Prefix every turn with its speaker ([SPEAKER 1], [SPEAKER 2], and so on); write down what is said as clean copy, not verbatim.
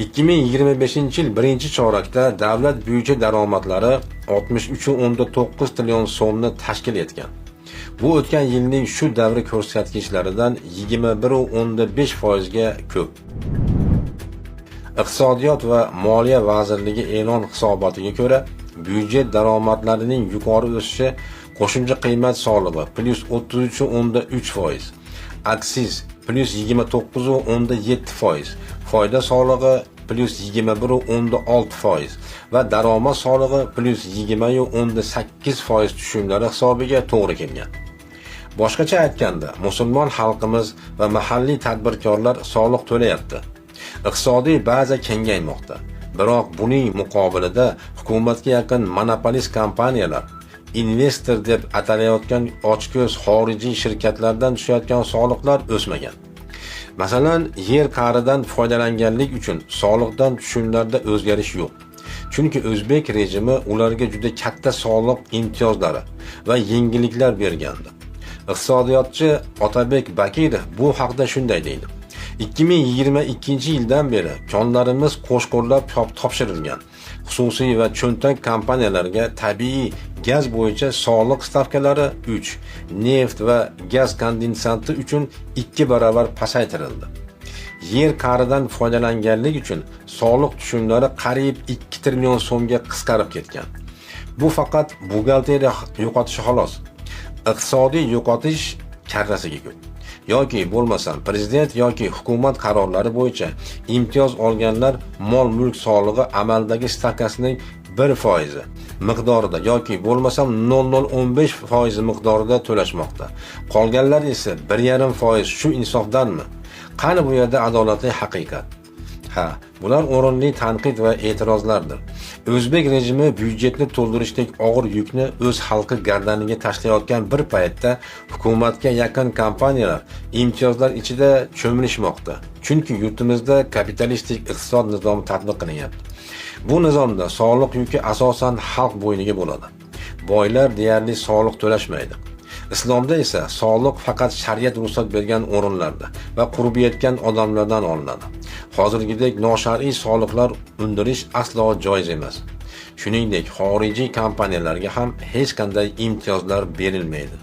[SPEAKER 1] 2025-yil birinchi chorakda davlat byudjet daromadlari 63,9 trillion so'mni tashkil etgan. Bu o'tgan yilning shu davri ko'rsatkichlaridan 21,5% ga ko'p. Iqtisodiyot va moliya vazirligi e'lon hisobotiga ko'ra, byudjet daromadlarining yuqori o'sishi qo'shimcha qiymat solig'i plyus 33,3%, aksiz plyus 29,7%, foyda solig'i plyus 21,6% va daromad solig'i plyus 20,8% tushumlari hisobiga to'g'ri kelgan. Boshqacha aytganda, musulmon xalqimiz va mahalliy tadbirkorlar soliq to'layapti. Iqtisodiy baza kengaymoqda. Biroq buning muqobilida hukumatga yaqin monopolist kompaniyalar, investor deb atalayotgan ochko'z xorijiy shirkatlardan tushayotgan soliqlar o'smagan. Masalan, yer qa'ridan foydalanganlik uchun soliqdan tushumlarda o'zgarish yo'q. Chunki o'zbek rejimi ularga juda katta soliq imtiyozlari va yengilliklar bergandi. Iqtisodiyotchi Otabek Bakirov bu haqda shunday deydi: 2022-yildan beri konlarimiz qo'shqo'llab topshirilgan. Xususiy va cho'ntak kompaniyalarga tabiiy gaz bo'yicha soliq stavkalari 3, neft va gaz kondensati uchun 2 barobar pasaytirildi. Yer qa'ridan foydalanganlik uchun soliq tushumlari qariyb 2 trillion so'mga qisqarib ketgan. Bu faqat buxgalteriya yo'qotishi xolos. Iqtisodiy yo'qotish karrasiga ko'p. Yoki bo'lmasam prezident yoki hukumat qarorlari bo'yicha imtiyoz olganlar mol-mulk solig'i amaldagi stavkasining 1% miqdorida yoki bo'lmasam 0,015% miqdorida to'lashmoqda. Qolganlar esa 1,5%. Shu insofdanmi? Qani bu yerda adolatli haqiqat? Ha, bular o'rinli tanqid va e'tirozlardir. O'zbek rejimi byudjetni to'ldirishdek og'ir yukni o'z xalqi gardaniga tashlayotgan bir paytda hukumatga yaqin kompaniyalar imtiyozlar ichida cho'milishmoqda. Chunki yurtimizda kapitalistik iqtisod nizomi tatbiq qilinyapti. Bu nizomda soliq yuki asosan xalq bo'yniga bo'ladi. Boylar deyarli soliq to'lashmaydi. Islomda esa soliq faqat shariat ruxsat bergan o'rinlarda va qurbi yetgan odamlardan olinadi. Hozirgidek noshar'iy soliqlar undirish aslo joiz emas. Shuningdek, xorijiy kompaniyalarga ham hech qanday imtiyozlar berilmaydi.